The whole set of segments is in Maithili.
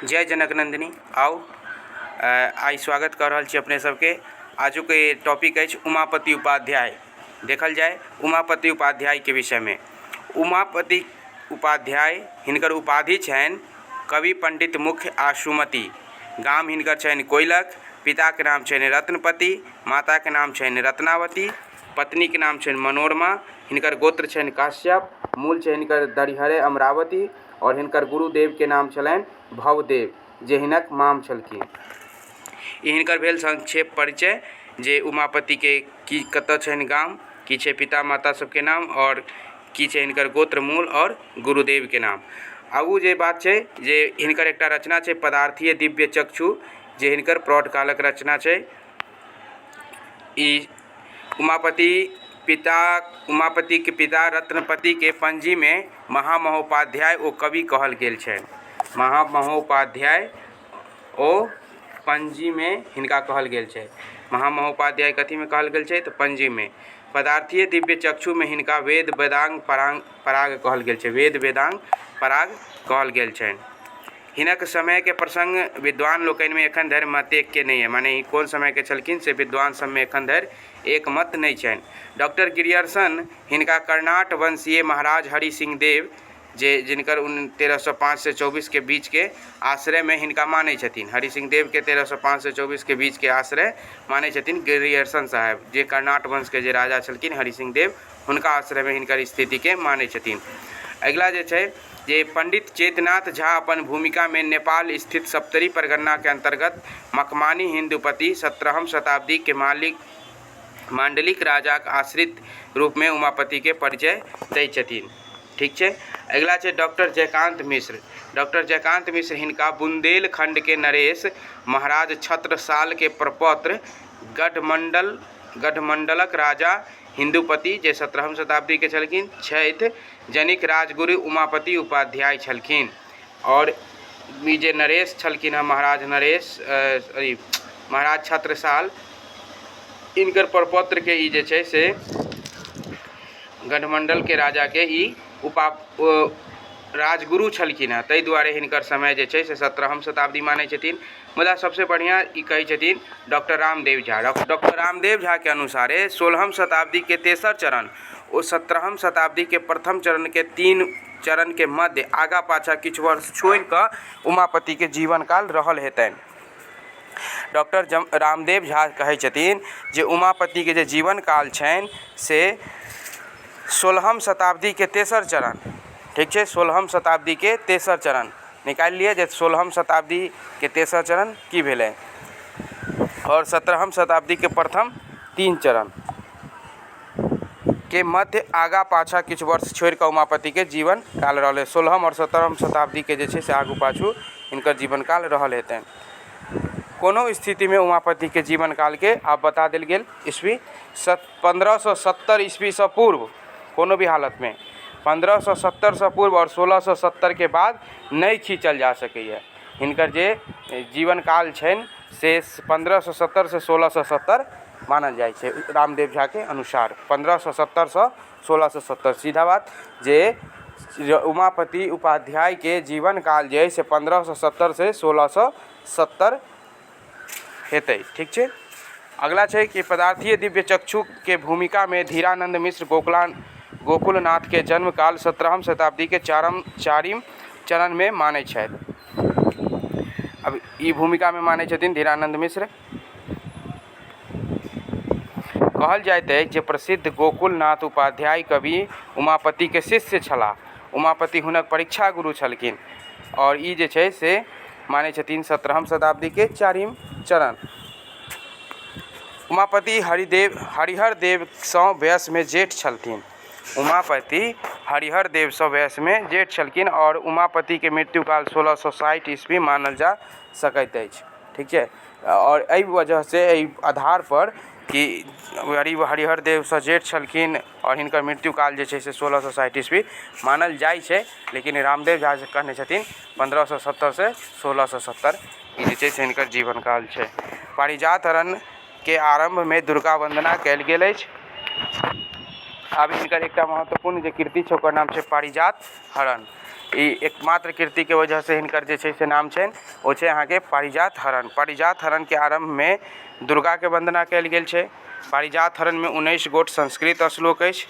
जय जनक नन्दिनी। आउ, आइ स्वागत कऽ रहल छी अपने सबके। आजुक टॉपिक अछि उमापति उपाध्याय। देखल जाय उमापति उपाध्यायके विषयमे। उमापति उपाध्याय हिनकर उपाधि छनि कवि पंडित मुख्य आ सुमति। गाम हिनकर छनि कोइलख। पिताके नाम छनि रत्नपति, माताके नाम छनि रत्नावती, पत्नीके नाम छनि मनोरमा, हिनकर गोत्र छनि काश्यप, मूल छै हिनकर दरिहरे अमरावती आओर हिनकर गुरुदेवके नाम छलनि भवदेव, जे हिनक माम छलखिन। ई हिनकर भेल संक्षेप परिचय जे उमापतिके की कतऽ छनि गाम, की छै पिता माता सबके नाम आओर की छै हिनकर गोत्र मूल आओर गुरुदेवके नाम। आगू जे बात छै जे हिनकर एकटा रचना छै पदार्थीय दिव्य चक्षु, जे हिनकर प्रौढ़ कालक रचना छै। ई उमापति पिता उमापतिके पिता रत्नपतिके पञ्जीमे महामहोपाध्याय ओ कवि कहल गेल छनि। महामहोपाध्याय ओ पञ्जीमे हिनका कहल गेल छै। महामहोपाध्याय कथीमे कहल गेल छै? तऽ पञ्जीमे। पदार्थीय दिव्य चक्षुमे हिनका वेद वेदांग परांग पराग कहल गेल छै। वेद वेदांग पराग कहल गेल छनि। हिनक समयके प्रसङ्ग विद्वान लोकनिमे एखन धरि मतैक्य नहि अइ, माने ई कोन समयके छलखिन से विद्वान सबमे एखन धरि एकमत नहि छनि। डॉक्टर ग्रियर्सन हिनका कर्णाट वंशीय महाराज हरि सिंह देव, जे जिनकर 1305 से 24के बीचके आश्रयमे हिनका मानै छथिन। हरि सिंह देवके 1305 से 24के बीचके आश्रय मानै छथिन ग्रियर्सन साहेब, जे कर्णाट वंशके जे राजा छलखिन हरि सिंह देव, हुनका आश्रयमे हिनकर स्थितिके मानै छथिन। अगिला जे छै जे पंडित चेतनाथ झा अपन भूमिकामे नेपाल स्थित सप्तरी परगन्नाके अन्तर्गत मकमानी हिन्दूपति 17हम शताब्दीके मालिक माण्डलिक राजाक आश्रित रूपमे उमापतिके परिचय दै छथिन। ठीक छै। अगिला छै डॉक्टर जयकान्त मिश्र। डॉक्टर जयकान्त मिश्र हिनका बुन्देलखण्डके नरेश महाराज छत्रसालके प्रपौत्र गढ़मण्डलक राजा हिन्दूपति, जे 17हम शताब्दीके छलखिन छथि, जनिक राजगुरु उमापति उपाध्याय छलखिन। आओर ई जे नरेश छलखिन हँ, महाराज नरेश सॉरी महाराज छत्रसाल, इनकर प्रपौत्रके ई जे छै से गढ़मण्डलके राजाके ई उपा राजगुरु छलखिन हँ, ताहि दुआरे हिनकर समय जे छै से 17हम शताब्दी मानै छथिन। मुदा सबसँ बढ़िआँ ई कहै छथिन डॉक्टर रामदेव झा। डॉक्टर रामदेव झाके अनुसारे 16हम शताब्दीके तेसर चरण ओ 17हम शताब्दीके प्रथम चरणके तीन चरणके मध्य आगा पाछा किछु वर्ष छोड़िकऽ उमापतिके जीवन काल रहल हेतनि। डॉक्टर रामदेव झा कहै छथिन जे उमापतिके जे जीवन काल छनि से 16हम शताब्दीके तेसर चरण, ठीक छै, 16हम शताब्दीके तेसर चरण निकालि लिअ जे 16हम शताब्दीके तेसर चरण की भेलै आओर 17हम शताब्दीके प्रथम तीन चरण के मध्य आगा पाछा किछु वर्ष छोड़ि कऽ उमापतिके जीवन काल रहलै। 16हम आओर 17हम शताब्दीके जे छै से आगू पाछू हिनकर जीवन काल रहल हेतनि। कोनो स्थितिमे उमापतिके जीवन कालके आब बता देल गेल ईस्वी 1570 ईस्वीसँ पूर्व, कोनो भी हालतमे 1570सँ पूर्व आओर 1670के बाद नहि खींचल जा सकैए। हिनकर जे जीवन काल छनि से 1570सँ 1670 मानल जाइ छै रामदेव झाके अनुसार। 1570सँ 1670, सीधा बात जे उमापति उपाध्यायके जीवन काल जे अइ से 1570सँ 1670 हेतै। ठीक छै। अगला छै कि पदार्थीय दिव्य चक्षुके भूमिकामे धीरानंद मिश्र गोकुलनाथके जन्मकाल 17हम शताब्दीके चारिम चरणमे मानै छथि। अब ई भूमिकामे मानै छथिन धीरानंद मिश्र। कहल जाइत अछि जे प्रसिद्ध गोकुलनाथ उपाध्याय कवि उमापतिके शिष्य छलाह। उमापति हुनक परीक्षा गुरु छलखिन आओर ई जे छै से मानै छथिन 17हम शताब्दीके चारिम चरण। उमापति हरिदेव हरिहर देवसँ वयसमे जेठ छलथिन। उमापति हरिहर देवसँ वयसमे जेठ छलखिन आओर उमापतिके मृत्युकाल 1660 ईस्वी मानल जा सकैत अछि। ठीक छै। आओर एहि वजहसँ, एहि आधारपर कि हरिहर देवसँ जेठ छलखिन आओर हिनकर मृत्युकाल जे छै से 1660 ईस्वी मानल जाइ छै, लेकिन रामदेव झा जे कहने छथिन 1570सँ 1670 ई जे छै से हिनकर जीवन काल छै। पारिजात हरणके आरम्भमे दुर्गा वन्दना कयल गेल अछि। आब हिनकर एकटा महत्वपूर्ण जे कृति छै ओकर नाम छै पारिजात हरण। ई एकमात्र कृतिके वजहसँ हिनकर जे छै से नाम छनि ओ छै अहाँके पारिजात हरण। पारिजात हरणके आरम्भमे दुर्गाके वन्दना कयल गेल छै। पारिजात हरणमे 19 गोट संस्कृत श्लोक अछि।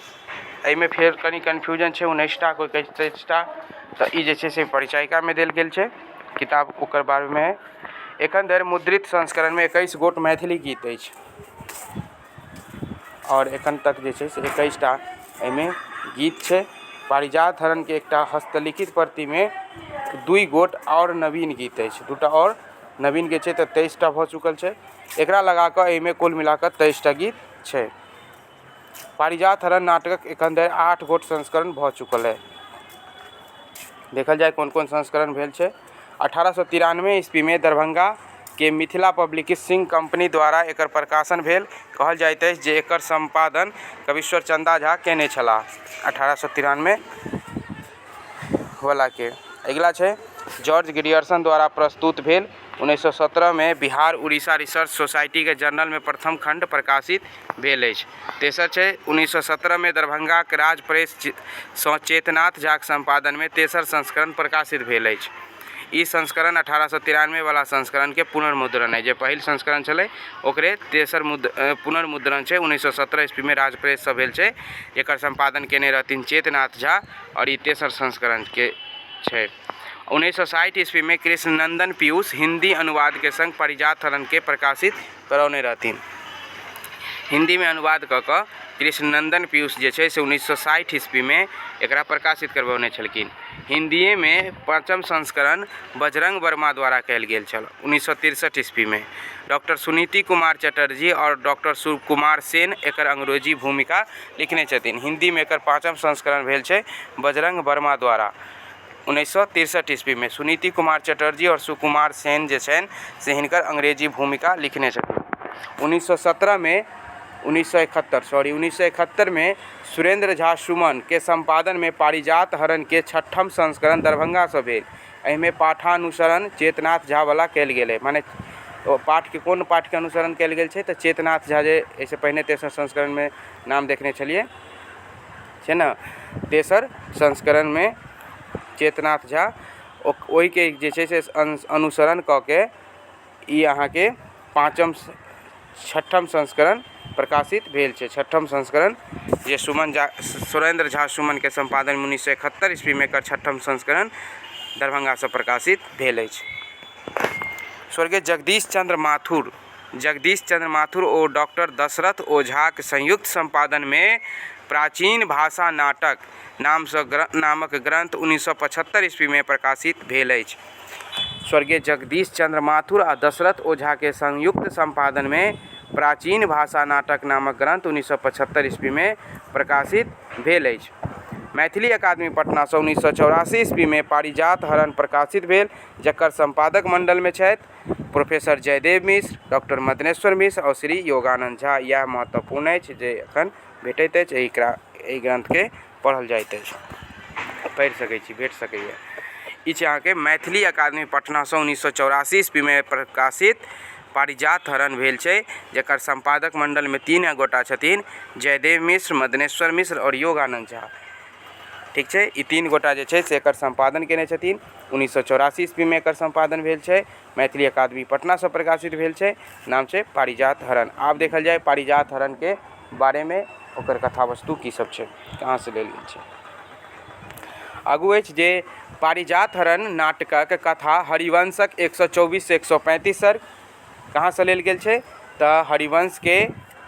एहिमे फेर कनि कन्फ्यूजन छै, 19टा कोइ कहै छै 23टा, तऽ ई जे छै से परिचायिकामे देल गेल छै किताब ओकर बारेमे। एखन धरि मुद्रित संस्करणमे 21 गोट मैथिली गीत अछि आओर एखन तक जे छै से 21टा एहिमे गीत छै। पारिजात हरणके एकटा हस्तलिखित प्रतिमे 2 गोट आओर नवीन गीत अछि, 2टा आओर नवीन गीत छै, तऽ 23टा भऽ चुकल छै। एकरा लगा कऽ एहिमे कुल मिला कऽ 23टा गीत छै। पारिजात हरण नाटकक एखन धरि 8 गोट संस्करण भऽ चुकल अइ। देखल जाय कोन कोन संस्करण भेल छै। 1893 ईस्वीमे दरभंगाके मिथिला पब्लिशिंग कंपनी द्वारा एकर प्रकाशन भेल। कहल जाइत अछि जे एकर सम्पादन कवीश्वर चन्दा झा कयने छलाह 1893 वलाके। अगिला छै जॉर्ज ग्रियर्सन द्वारा प्रस्तुत भेल 1917मे बिहार उड़ीसा रिसर्च सोसाइटीके जर्नलमे प्रथम खण्ड प्रकाशित भेल अछि। तेसर छै 1917मे दरभंगाक राज प्रेस सँ चेतनाथ झाक सम्पादनमे तेसर संस्करण प्रकाशित भेल अछि। ई संस्करण 1893 वला संस्करणके पुनर्मुद्रण अछि। जे पहिल संस्करण छलै ओकरे तेसर पुनर्मुद्रण छै, 1917 ईस्वीमे राज प्रेससँ भेल छै। एकर सम्पादन केने रहथिन चेतनाथ झा आओर ई तेसर संस्करणके छै। 1960 ईस्वीमे कृष्णनंदन पीयूष हिन्दी अनुवादके संग पारिजात हरणके प्रकाशित करौने रहथिन। हिन्दीमे अनुवाद कऽ कऽ कृष्णनंदन पीयूष जे छै से 1960 ईस्वीमे एकरा प्रकाशित करबौने छलखिन। हिन्दीएमे पाँचम संस्करण बजरंग वर्मा द्वारा कयल गेल छल 1963 ईस्वीमे। डॉक्टर सुनीति कुमार चटर्जी आओर डॉक्टर सुकुमार सेन एकर अंग्रेजी भूमिका लिखने छथिन। हिन्दीमे एकर पाँचम संस्करण भेल छै बजरंग वर्मा द्वारा 1963 ईस्वीमे। सुनीति कुमार चटर्जी आओर सुकुमार सेन जे छनि से हिनकर अंग्रेजी भूमिका लिखने छथिन। 1917मे 1971, सॉरी, 1971मे सुरेन्द्र झा सुमनके सम्पादनमे पारिजात हरणके छठम संस्करण दरभंगासँ भेल। एहिमे पाठानुसरण चेतनाथ झा वला कयल गेल अइ। मने पाठके कोन पाठके अनुसरण कयल गेल छै तऽ चेतनाथ झा, जे एहिसँ पहिने तेसर संस्करणमे नाम देखने छलियै छै ने, तेसर संस्करणमे चेतनाथ झा ओहिके जे छै से अनुसरण कऽ के ई अहाँके पाँचम छठम संस्करण प्रकाशित भेल छै। छठम संस्करण जे सुमन झा, सुरेन्द्र झा सुमनके सम्पादनमे 1971 ईस्वीमे एकर छठम संस्करण दरभंगासँ प्रकाशित भेल अछि। स्वर्गीय जगदीश चंद्र माथुर, जगदीश चंद्र माथुर ओ डॉक्टर दशरथ ओझाक संयुक्त सम्पादनमे प्राचीन भाषा नाटक नामसँ नामक ग्रंथ 1975 ईस्वीमे प्रकाशित भेल अछि। स्वर्गीय जगदीश चंद्र माथुर आ दशरथ ओझाके संयुक्त सम्पादनमे प्राचीन भाषा नाटक नामक ग्रंथ 1975 ईस्वीमे प्रकाशित भेल अछि। मैथिली अकादमी पटनासँ 1984 ईस्वीमे पारिजात हरण प्रकाशित भेल, जकर सम्पादक मण्डलमे छथि प्रोफेसर जयदेव मिश्र, डॉक्टर मदनेश्वर मिश्र आओर श्री योगानन्द झा। इएह महत्वपूर्ण अछि जे एखन भेटैत अछि, एहि ग्रन्थके पढ़ल जाइत अछि, पढ़ि सकै छी, भेट सकैए। ई छै अहाँके मैथिली अकादमी पटनासँ 1984 ईस्वीमे प्रकाशित पारिजात हरण भेल छै, जकर सम्पादक मण्डलमे 3 गोटा छथिन, जयदेव मिश्र, मदनेश्वर मिश्र आओर योगानन्द झा। ठीक छै, ई 3 गोटा जे छै से एकर सम्पादन केने छथिन। 1984 ईस्वीमे एकर सम्पादन भेल छै, मैथिली अकादमी पटनासँ प्रकाशित भेल छै, नाम छै पारिजात हरण। आब देखल जाय पारिजात हरणके बारेमे, ओकर कथा वस्तु की सब छै, कहाँसँ लेल गेल छै। आगू अछि जे पारिजात हरण नाटकक कथा हरिवंशक 124 से 135 सर्ग कहाँसँ लेल गेल छै तऽ हरिवंशके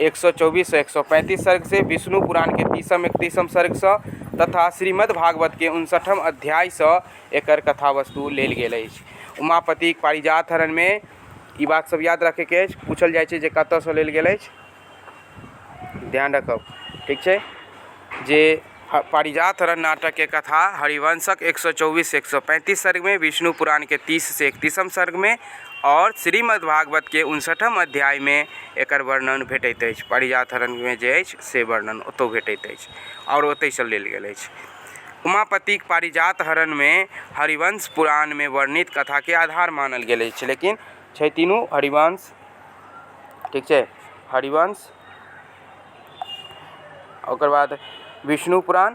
124 से 135 सर्गसँ, विष्णु पुराणके 30म 31म सर्गसँ तथा श्रीमद् भागवतके 59म अध्यायसँ एकर कथा वस्तु लेल गेल अछि। उमापतिक पारिजात हरणमे ई बात सब याद रखैके अछि, पूछल जाइ छै जे कतऽसँ लेल गेल अछि, ध्यान रखब। ठीक छै, जे पारिजात हरण नाटकके कथा हरिवंशक 124 से 135 सर्गमे, विष्णु पुराणके 30 से 31म सर्गमे आओर श्रीमद् भागवतके 59म अध्यायमे एकर वर्णन भेटैत अछि। पारिजात हरणमे जे अछि से वर्णन ओतहु भेटैत अछि आओर ओतहिसँ लेल गेल अछि। उमापतिक पारिजात हरणमे हरिवंश पुराणमे वर्णित कथाके आधार मानल गेल अछि, लेकिन छै तीनू हरिवंश, ठीक छै, हरिवंश, ओकर बाद विष्णु पुराण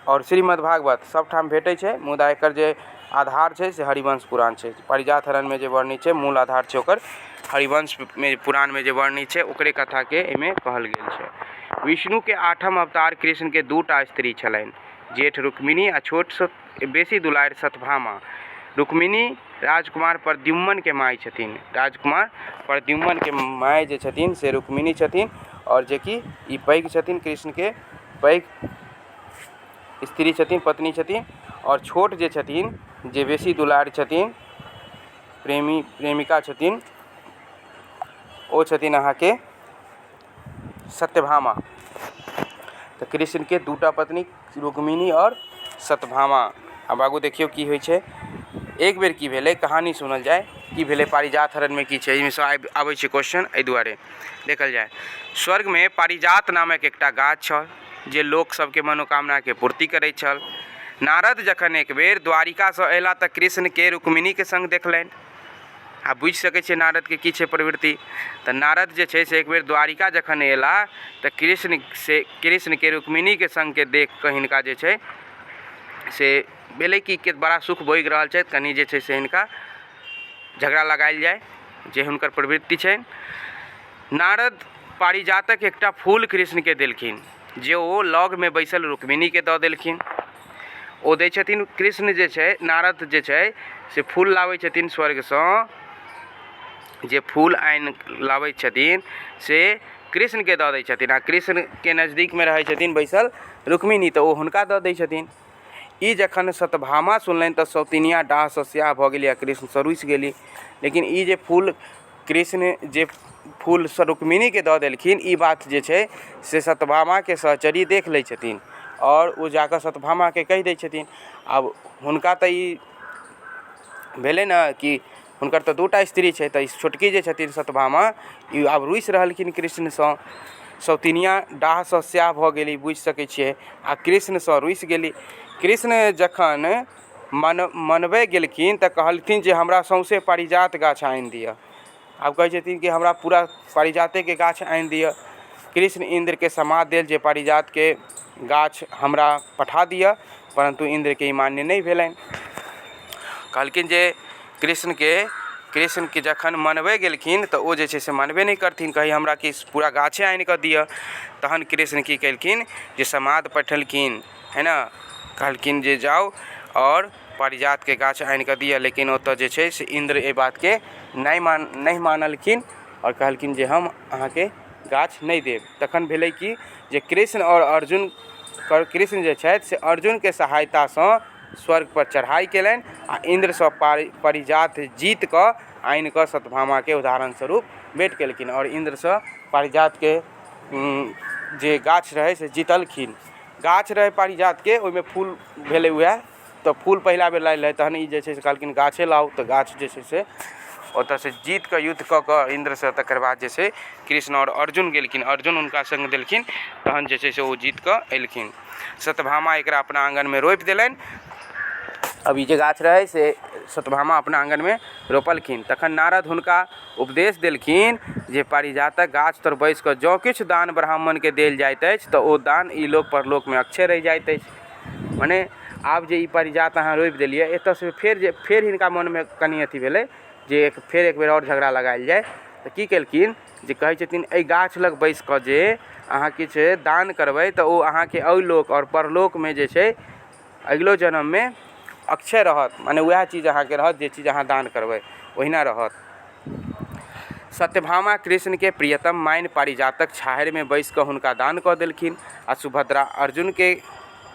आओर श्रीमद्भागवत सबठाम भेटै छै, मुदा एकर जे आधार छै से हरिवंश पुराण छै। पारिजात हरणमे जे वर्णित छै, मूल आधार छै ओकर हरिवंशमे पुराणमे जे वर्णित छै, ओकरे कथाके एहिमे कहल गेल छै। विष्णुके आठम अवतार कृष्णके 2टा स्त्री छलनि, जेठ रुक्मिणी आ छोटसँ बेसी दुलारि सत्यभामा। रुक्मिणी राजकुमार प्रद्युम्नके माय छथिन। राजकुमार प्रद्युम्नके माय जे छथिन से रुक्मिणी छथिन, आओर जेकि ई पैघ छथिन, कृष्णके पैघ स्त्री छथिन, पत्नी छथिन। आओर छोट जे छथिन, जे बेसी दुलार छथिन, प्रेमी प्रेमिका छथिन, ओ छथिन अहाँके सत्यभामा। तऽ कृष्णके 2टा पत्नी रुक्मिणी आओर सत्यभामा। आब आगू देखियौ की होइ छै। एक बेर की भेलै, कहानी सुनल जाय की भेलै पारिजात हरणमे, की छै एहिमे सँ आबै छै क्वेश्चन, एहि दुआरे देखल जाय। स्वर्गमे पारिजात नामक एकटा गाछ छल जे लोक सबके मनोकामनाके पूर्ति करैत छल। नारद जखन एक बेर द्वारिकासँ अयला तऽ कृष्णके रुक्मिणीके सङ्ग देखलनि। आ बुझि सकै छियै नारदके की छै प्रवृत्ति। तऽ नारद जे छै से एक बेर द्वारिका जखन अयला तऽ कृष्ण से कृष्णके रुक्मिणीके सङ्गके देख कऽ हिनका जे छै से भेलै कि बड़ा सुख भोगि रहल छथि, कनि जे छै से हिनका झगड़ा लगायल जाय, जे हुनकर प्रवृत्ति छनि। नारद पारिजातक एकटा फूल कृष्णके देलखिन जे ओ लगमे बैसल रुक्मिणीके दऽ देलखिन। ओ दै छथिन कृष्ण जे छै, नारद जे छै से फूल लाबै छथिन स्वर्गसँ, जे फूल आनि लाबै छथिन से कृष्णके दऽ दै छथिन, आ कृष्णके नजदीकमे रहै छथिन बैसल रुक्मिणी, तऽ ओ हुनका दऽ दै छथिन। ई जखन सत्यभामा सुनलनि तऽ सौतिनिया डाहसँ स्याह भऽ गेली आ कृष्णसँ रुसि गेली। लेकिन ई जे फूल कृष्ण जे फूल रुक्मिणीके दऽ देलखिन, ई बात जे छै से सत्यभामाके सहचरी देख लै छथिन आओर ओ जाकऽ सत्यभामाके कहि दै छथिन। आब हुनका तऽ ई भेलै ने कि हुनकर तऽ 2टा स्त्री छै, तऽ ई छोटकी जे छथिन सत्यभामा ई आब रुसि रहलखिन कृष्णसँ। सौतिनिया डाहसँ स्याह भऽ गेली, बुझि सकै छियै, आ कृष्णसँ रुसि गेली। कृष्ण जखन मनबै गेलखिन तऽ कहलखिन जे हमरा सौंसे पारिजात गाछ आनि दिअ। आब कहै छथिन कि हमरा पूरा पारिजातेके गाछ आनि दिअ। कृष्ण इन्द्रके समाद देल जे पारिजातके गाछ हमरा पठा दिअ, परन्तु इन्द्रके ई मान्य नहि भेलनि। कहलखिन जे कृष्णके जखन मनबै गेलखिन तऽ ओ जे छै से मानबे नहि करथिन, कहै हमरा कि पूरा गाछे आनिकऽ दिअ। तहन कृष्ण की केलखिन जे समाद पठेलखिन है ने, कहलखिन जे जाउ आओर पारिजातके गाछ आनिकऽ दिअ। लेकिन ओतऽ जे छै से इन्द्र एहि बातके नहि मानलखिन आओर कहलखिन जे हम अहाँके गाछ नहि देब। तखन भेलै कि जे कृष्ण आओर अर्जुन, कृष्ण जे छथि से अर्जुनके सहायतासँ स्वर्गपर चढ़ाइ कयलनि आ इन्द्रसँ पारिजात जीत कऽ आनि कऽ सत्यभामाके उदाहरण स्वरूप भेँट केलखिन आओर इन्द्रसँ पारिजातके जे गाछ रहै से जीतलखिन। गाछ रहै पारिजातके, ओहिमे फूल भेलै उएह, तऽ फूल पहिला बेर लायल रहै, तहन ई जे छै से कहलखिन गाछे लाउ, तऽ गाछ जे छै से ओतऽसँ जीत कऽ युद्ध कऽ कऽ इन्द्रसँ तकर बाद जे छै कृष्ण आओर अर्जुन गेलखिन, अर्जुन हुनका सङ्ग देलखिन, तहन जे छै से ओ जीत कऽ एलखिन। सत्यभामा एकरा अपना आङ्गनमे रोपि देलनि। अब ई जे गाछ रहै से सत्यभामा अपना आङ्गनमे रोपलखिन। तखन नारद हुनका उपदेश देलखिन जे पारिजातक गाछ तर बैसि कऽ जँ किछु दान ब्राह्मणके देल जाइत अछि तऽ ओ दान ई लोक परलोकमे अक्षय रहि जाइत अछि। मने आब जे ई पारिजात अहाँ रोपि देलियै, एतऽसँ फेर जे फेर हिनका मनमे कनि अथी भेलै जे फेर एक बेर आओर झगड़ा लगायल जाय, तऽ की केलखिन जे कहै छथिन एहि गाछ लग बैसि कऽ जे अहाँ किछु दान करबै तऽ ओ अहाँके एहि लोक आओर परलोकमे जे छै अगिलो जन्ममे अक्षय रहत, मने वएह चीज अहाँके रहत जे चीज अहाँ दान करबै ओहिना रहत। सत्यभामा कृष्णके प्रियतम मानि पारिजातक छाहरिमे बैसि कऽ हुनका दान कऽ देलखिन आ सुभद्रा अर्जुनके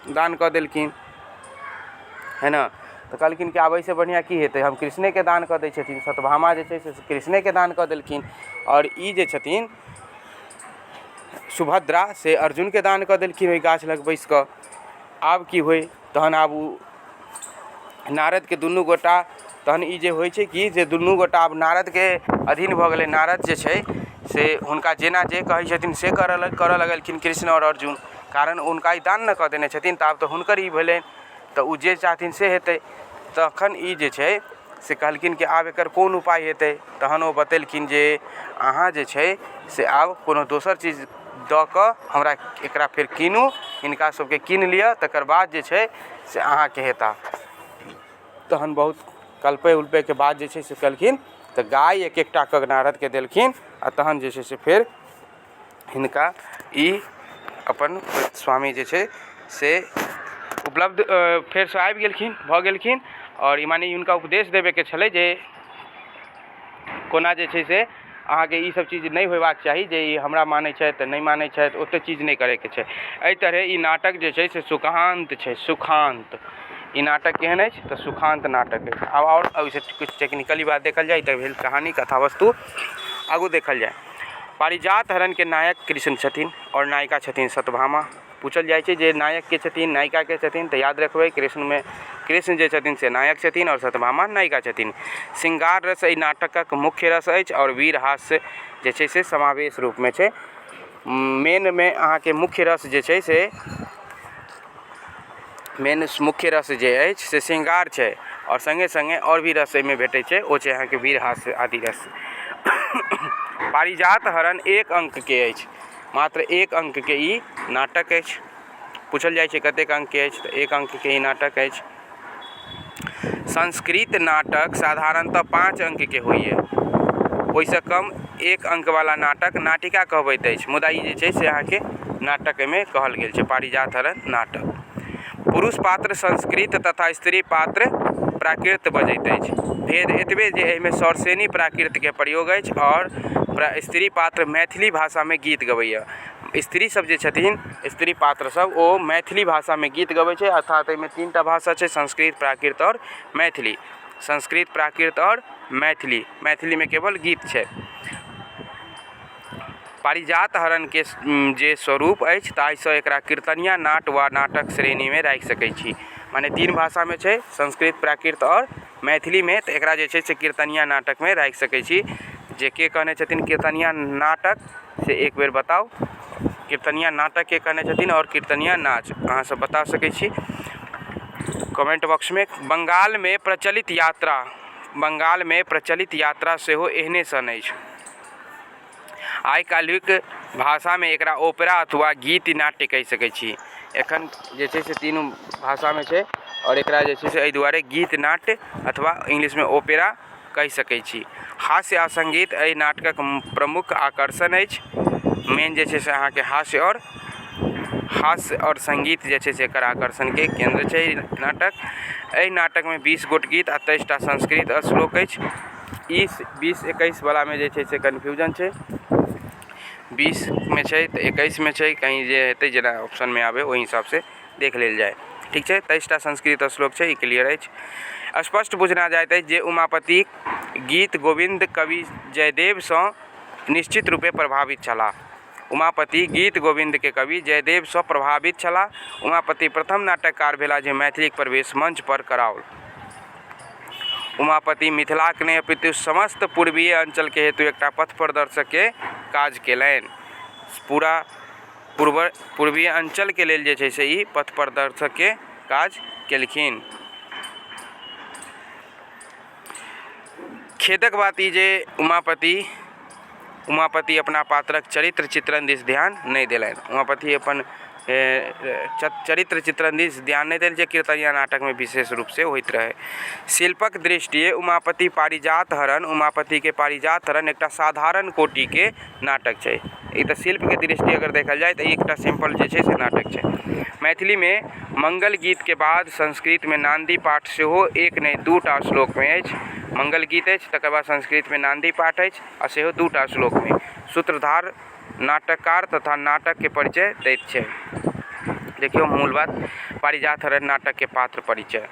दान कऽ देलखिन है ने। तऽ कहलखिन कि आब एहिसँ बढ़िआँ की हेतै, हम कृष्णेके दान कऽ दै छथिन। सत्यभामा जे छै से कृष्णेके दान कऽ देलखिन आओर ई जे छथिन सुभद्रा से अर्जुनके दान कऽ देलखिन ओहि गाछ लग बैसि कऽ। आब की होइ, तहन आब ओ नारदके दुनू गोटा, तहन ई जे होइ छै कि जे दुनू गोटा आब नारदके अधीन भऽ गेलै। नारद जे छै से हुनका जेना जे कहै छथिन से करऽ लगलखिन कृष्ण आओर अर्जुन, कारण हुनका ई दान ने कऽ देने छथिन तऽ आब तऽ हुनकर ई भेलनि, तऽ ओ जे चाहथिन से हेतै। तखन ई जे छै से कहलखिन कि आब एकर कोन उपाय हेतै। तहन ओ बतेलखिन जे अहाँ जे छै से आब कोनो दोसर चीज दऽ कऽ हमरा एकरा फेर कीनू, हिनका सबके कीन लिअ, तकर बाद जे छै से अहाँके हेता। तहन बहुत कलपै उलपैके बाद जे छै से केलखिन तऽ गाय एक एकटा कऽ नारदके देलखिन आ तहन जे छै से फेर हिनका ई अपन स्वामी जे छै से उपलब्ध फेरसँ आबि गेलखिन, भऽ गेलखिन। आओर ई माने हुनका उपदेश देबयके छलै जे कोना जे छै से अहाँके ई सब चीज नहि होयबाक चाही, जे ई हमरा मानै छथि तऽ नहि मानै छथि, ओते चीज नहि करैके छै। एहि तरहे ई नाटक जे छै से सुखान्त छै। सुखान्त ई नाटक केहन अछि? तऽ सुखान्त नाटक अछि। आब आओर ओहिसँ किछु टेक्निकली बात देखल जाय तऽ भेल कहानी कथा वस्तु। आगू देखल जाय, पारिजात हरणके नायक कृष्ण छथिन आओर नायिका छथिन सत्यभामा। पूछल जाइ छै जे नायक के छथिन, नायिका के छथिन, तऽ याद रखबै कृष्णमे कृष्ण जे छथिन से नायक छथिन आओर सत्यभामा नायिका छथिन। श्रृंगार रस एहि नाटकक मुख्य रस अछि आओर वीर हास्य जे छै से समावेश रूपमे छै। मेनमे अहाँके मुख्य रस जे छै से मेन मुख्य रस जे अछि से श्रृंगार छै आओर सङ्गे सङ्गे आओर भी रस एहिमे भेटै छै, ओ छै अहाँके वीर हास्य आदि रस। पारिजात हरण एक अङ्कके अछि, मात्र एक अङ्कके ई नाटक अछि। पूछल जाइ छै कतेक अङ्कके अछि, तऽ एक अङ्कके ई नाटक अछि। संस्कृत नाटक साधारणतः 5 अङ्कके होइए, ओहिसँ कम एक अङ्कवला नाटक नाटिका कहबैत अछि, मुदा ई जे छै से अहाँके नाटक एहिमे कहल गेल छै, पारिजात हरण नाटक। पुरुष पात्र संस्कृत तथा स्त्री पात्र प्राकृत बजैत अछि। भेद एतबे जे एहिमे सौरसेनी प्राकृतके प्रयोग अछि आओर स्त्री पात्र मैथिली भाषामे गीत गबैए। स्त्री सब जे छथिन, स्त्री पात्र सब, ओ मैथिली भाषामे गीत गबै छै, अर्थात एहिमे 3टा भाषा छै, संस्कृत, प्राकृत आओर मैथिली। संस्कृत, प्राकृत आओर मैथिली। मैथिलीमे केवल गीत छै। पारिजात हरणके जे स्वरूप अछि ताहिसँ एकरा कीर्तनिया नाट वा नाटक श्रेणीमे राखि सकै छी। मने 3 भाषामे छै, संस्कृत, प्राकृत आओर मैथिलीमे, तऽ एकरा जे छै से कीर्तनिया नाटकमे राखि सकै छी। जे के कहने छथिन कीर्तनिया नाटक से एक बेर बताउ। कीर्तनिया नाटक के कहने छथिन आओर कीर्तनिया नाच अहाँ सब बता सकै छी कमेंट बॉक्समे। बंगालमे प्रचलित यात्रा, बंगालमे प्रचलित यात्रा सेहो एहने सन अछि। आइ काल्हिक भाषामे एकरा ओपेरा अथवा गीत नाट्य कहि सकै छी। एखन जे छै से तीनू भाषामे छै आओर एकरा जे छै से एहि दुआरे गीत नाट्य अथवा इंग्लिशमे ओपेरा कहि सकै छी। हास्य आ सङ्गीत एहि नाटकक प्रमुख आकर्षण अछि। मेन जे छै से अहाँके हास्य आओर सङ्गीत जे छै से एकर आकर्षणके केन्द्र छै नाटक। एहि नाटकमे 20 गोट गीत आ 23टा संस्कृत श्लोक अछि। ई 20-21 वलामे जे छै से कन्फ्यूजन छै, 20मे छै तऽ 21मे छै, कहीं जे हेतै जेना ऑप्शनमे आबै ओहि हिसाबसँ देख लेल जाय। ठीक छै, 23टा संस्कृत श्लोक छै, ई क्लियर अछि। स्पष्ट बुझना जाइत अछि जे उमापति गीत गोविन्द कवि जयदेवसँ निश्चित रूपे प्रभावित छलाह। उमापति गीत गोविन्दके कवि जयदेवसँ प्रभावित छलाह। उमापति प्रथम नाटककार भेलाह जे मैथिलीक प्रवेश मंच पर कराओल। उमापति मिथिलाक नहि अपितु समस्त पूर्वीय अंचलके हेतु एकटा पथ प्रदर्शकके काज केलनि। पूरा पूर्वीय अंचलके लेल जे छै से ई पथ प्रदर्शकके काज केलखिन। खेदक बात ई जे उमापति अपना पात्रक चरित्र चित्रण दिस ध्यान नहि देलनि। उमापति अपन चरित्र चित्रण दिस ध्यान नहि देल, जे कीर्तनिया नाटकमे विशेष रूपसँ होइत रहै। शिल्पक दृष्टिए उमापति पारिजात हरण, उमापतिके पारिजात हरण एकटा साधारण कोटिके नाटक छै। ई तऽ शिल्पके दृष्टि अगर देखल जाय तऽ एकटा सिंपल जे छै से नाटक छै। मैथिलीमे मंगल गीतके बाद संस्कृतमे नान्दी पाठ सेहो एक नहि 2टा श्लोकमे अछि। मंगल गीत अछि, तकर बाद संस्कृतमे नान्दी पाठ अछि आ सेहो 2टा श्लोकमे। सूत्रधार नाटककार तथा नाटकके परिचय दैत छै। देखियौ मूल बात, पारिजात हरण नाटकके पात्र परिचय।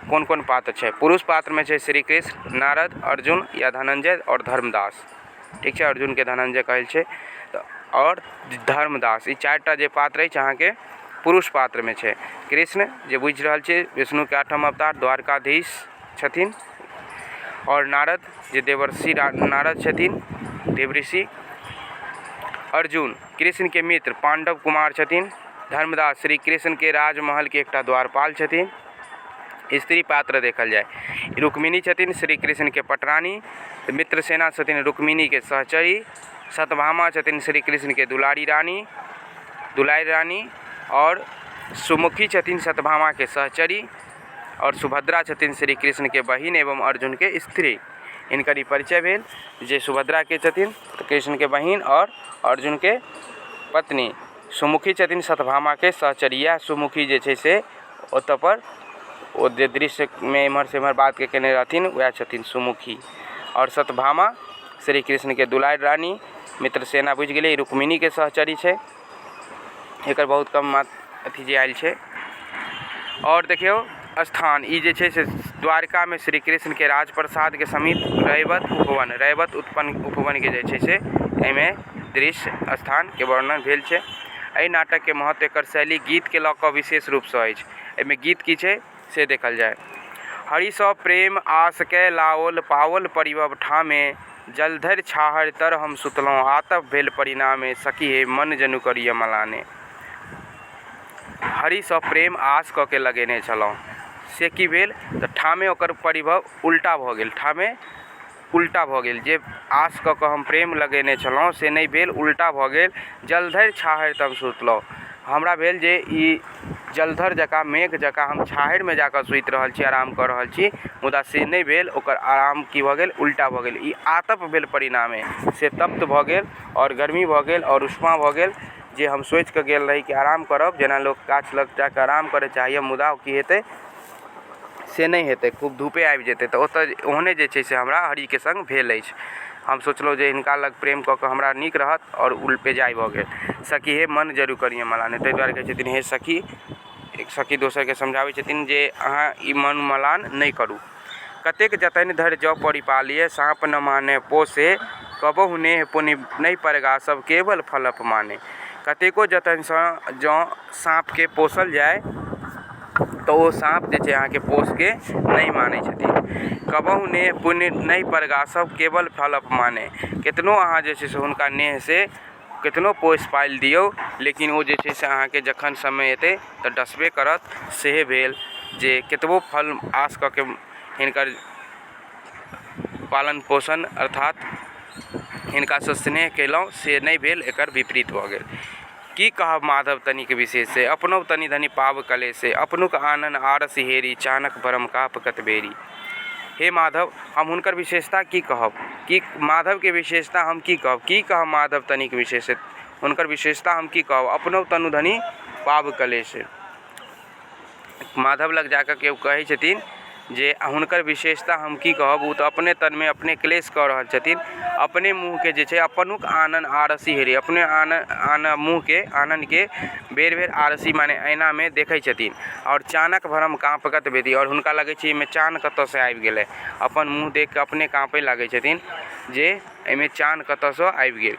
कोन कोन पात्र छै? पुरुष पात्रमे छै श्री कृष्ण, नारद, अर्जुन या धनंजय आओर धर्मदास। ठीक छै, अर्जुनके धनंजय कहल छै आओर धर्मदास, ई 4टा जे पात्र अछि अहाँके पुरुष पात्रमे छै। कृष्ण जे बुझि रहल छै विष्णुके 8म अवतार, द्वारकाधीश छथिन, आओर नारद जे देवर्षि नारद छथिन, देवऋषि। अर्जुन कृष्णके मित्र पांडव कुमार छथिन। धर्मदास श्री कृष्णके राजमहलके एकटा द्वारपाल छथिन। स्त्री पात्र देखल जाय, रुक्मिणी छथिन श्री कृष्णके पटरानी, मित्रसेना छथिन रुक्मिणीके सहचरी, सतभामा छथिन श्री कृष्णके दुलारी रानी दुलारि रानी आओर सुमुखी छथिन सतभामाके सहचरी आओर सुभद्रा छथिन श्री कृष्णके बहिन एवं अर्जुनके स्त्री। हिनकर ई परिचय भेल जे सुभद्रा के छथिन तऽ कृष्णके बहिन आओर अर्जुनके पत्नी। सुमुखी छथिन सतभामाके सहचरी। इएह सुमुखी जे छै से ओतऽ पर ओ जे दृश्यमे एम्हरसँ एम्हर बातके केने रहथिन वएह छथिन सुमुखी। आओर सतभामा श्री कृष्णके दुलारि रानी। मित्रसेना बुझि गेलियै रुक्मिणीके सहचरी छै। एकर बहुत कम अथी जे आयल छै। आओर देखियौ स्थान ई जे छै से द्वारकामे श्री कृष्णके राजप्रसादके समीप रैवत उपवन रैवत उत्पन्न उपवनके जे छै से एहिमे दृश्य स्थानके वर्णन भेल छै। एहि नाटकके महत्व एकर शैली गीतके लऽ कऽ विशेष रूपसँ अछि। एहिमे गीत की छै से देखल जाय। हरिसँ प्रेम आसके लाओल पाओल परिभव ठामे जलधरि छाहरि तर हम सुतलहुँ आतप भेल परिणामे सखी हे मन जनु करिय मलाने। हरिसँ प्रेम आस कऽ के लगेने छलहुँ से की भेल तऽ ठामे ओकर परिभव उल्टा भऽ गेल ठामे उल्टा भऽ गेल जे आस कऽ कऽ हम प्रेम लगेने छलहुँ से नहि भेल उल्टा भऽ गेल जलधरि छाहरि तर सुतलहुँ हमरा भेल जे ई जलधर जकाँ मेघ जकाँ हम छाहरिमे जाकऽ सुति रहल छी आराम कऽ रहल छी मुदा से नहि भेल ओकर आराम की भऽ गेल उल्टा भऽ गेल ई आतप भेल परिणामे से तप्त भऽ गेल आओर गर्मी भऽ गेल आओर उष्मा भऽ गेल जे हम सोचिकऽ गेल रही कि आराम करब जेना लोक गाछ लग जाकऽ आराम करऽ चाहैए मुदा ओ की हेतै से नहि हेतै खूब धूपे आबि जेतै तऽ ओतऽ ओहने जे छै से हमरा हरिके सङ्ग भेल अछि। हम सोचलहुँ जे हिनका लग प्रेम कऽ कऽ हमरा नीक रहत आओर ओ बेजाय भऽ गेल। सखी हे मन जरू करिय मलाने ताहि दुआरे कहै छथिन हे सखी एक सखी दोसरके समझाबै छथिन जे अहाँ ई मन मलान नहि करू। कतेक जतन धरि जँ परिपालिय साँप न माने पोसे कबहु नेह पुनि नहि परगासब केवल फल अपमाने। कतेको जतनसँ जँ साँपके पोसल जाय तऽ ओ साँप जे छै अहाँके पोसके नहि मानै छथिन। कबहु नेह पुण्य नहि परगासब केवल फल अपमाने। केतनो अहाँ जे छै से हुनका नेहसे केतनो पोसि पालि दियौ लेकिन ओ जे छै से अहाँके जखन समय एतै तऽ डसबे करत। सेहे भेल जे केतबो फल आस कऽ के हिनकर पालन पोषण अर्थात हिनकासँ स्नेह कयलहुँ से नहि भेल एकर विपरीत भऽ गेल। की कहब माधव तनिक विशेषे अपनहु तनि धनि पाव कलेसे अपनुक आनन आरस हेरी चानक भरम काप कत बेरी। हे माधव हम हुनकर विशेषता की कहब की माधवके विशेषता हम की कहब की कहब माधव तनिक विशेष हुनकर विशेषता हम की कहब अपनहु तनु धनि पाव कलेसे। माधव लग जा कऽ केओ कहै छथिन जे हुनकर विशेषता हम की कहब ओ तऽ अपने तनमे अपने क्लेश कऽ रहल छथिन अपने मुँहके जे छै अपनुक आनन आरसी हेरी अपने आन आन मुँहके आननके बेर बेर आरसी माने ऐनामे देखै छथिन आओर चानक भरम काँपगत वेदी आओर हुनका लगै छै एहिमे चान कतऽसँ आबि गेलै अपन मुँह देखि कऽ अपने काँपै लागै छथिन जे एहिमे चान कतऽसँ आबि गेल।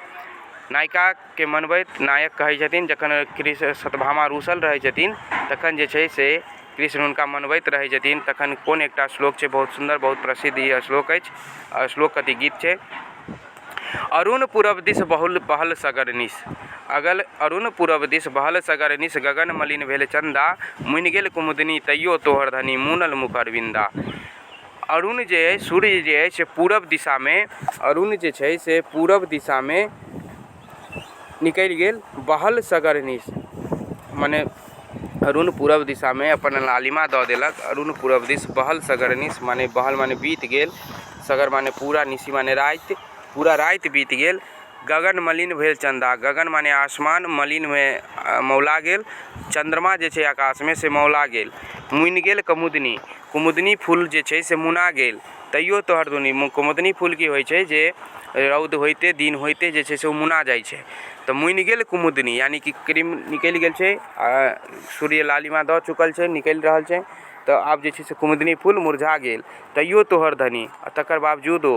नायिकाके मनबैत नायक कहै छथिन जखन कृष्ण सत्यभामा रूसल रहै छथिन तखन जे छै से कृष्ण हुनका मनबैत रहै छथिन तखन कोन एकटा श्लोक छै बहुत सुन्दर बहुत प्रसिद्ध ई श्लोक अछि श्लोक कथी गीत छै अरुण पूरब दिस बहुल बहल सगर निस अगल अरुण पूरब दिस बहल सगर निस गगन मलिन भेल चन्दा मुनि गेल कुमुदिनी तैयो तोहर धनी मुनल मुख अरविन्दा। अरुण जे अइ सूर्य जे अइ से पूरब दिशामे अरुण जे छै से पूरब दिशामे निकलि गेल बहल सगर निस मने अरुण पूरब दिशामे अपन लालिमा दऽ देलक अरुण पूरब दिस बहल सगर निस माने बहल माने बीत गेल सगर माने पूरा निशि माने राति पूरा राति बीत गेल गगन मलिन भेल चन्दा गगन माने आसमान मलिनमे मौला गेल चन्द्रमा जे छै आकाशमे से मौला गेल मुनि गेल कमुदिनी कुमुदिनी फूल जे छै से मुना गेल तैयो तोहर दुनी कुमुदिनी फूल की होइ छै जे रौद होइते दिन होइते जे छै से ओ मुना जाइ छै तऽ मुनि गेल कुमुदिनी यानि कि क्रीम निकलि गेल छै आ सूर्य लालिमा दऽ चुकल छै निकलि रहल छै तऽ आब जे छै से कुमुदिनी फूल मुरझा गेल तैयो तोहर धनी आ तकर बावजूदो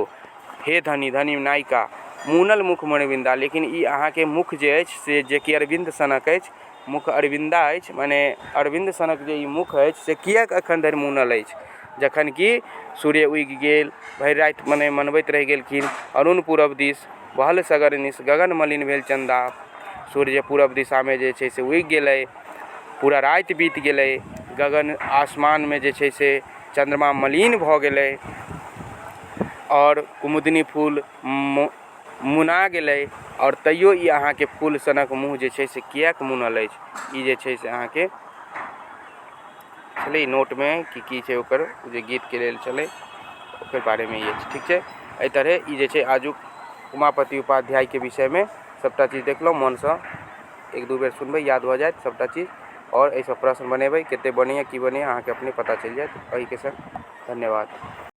हे धनी धनी नायिका मुनल मुख मणिबिन्दा लेकिन ई अहाँके मुख जे अछि से जेकि अरविन्द सनक अछि मुख अरविन्दा अछि मने अरविन्द सनक जे ई मुख अछि से किएक एखन धरि मुनल अछि जखन कि सूर्य उगि गेल भरि राति मने मनबैत रहि गेलखिन अरुण पूरब दिस बहल सगर निस गगन मलिन भेल चन्दा सूर्य पूरब दिशामे जे छै से उगि गेलै पूरा राति बीत गेलै गगन आसमानमे जे छै से चन्द्रमा मलिन भऽ गेलै आओर कुमुदिनी फूल मुना गेलै आओर तैयो ई अहाँके फूल सनक मुँह जे छै से किएक मुनल अछि? ई जे छै से अहाँके छलै नोटमे कि की छै ओकर जे गीतके लेल छलै, ओकर बारेमे ई अछि। ठीक छै, एहि तरहे ई जे छै आजुक उमापति उपाध्यायके विषयमे सभटा चीज देखलहुँ। मोनसँ एक दू बेर सुनबै, याद भऽ जायत सभटा चीज। आओर एहिसँ प्रश्न बनेबै, कतेक बनैए, की बनैए, अहाँके अपने पता चलि जायत। एहिके संग धन्यवाद।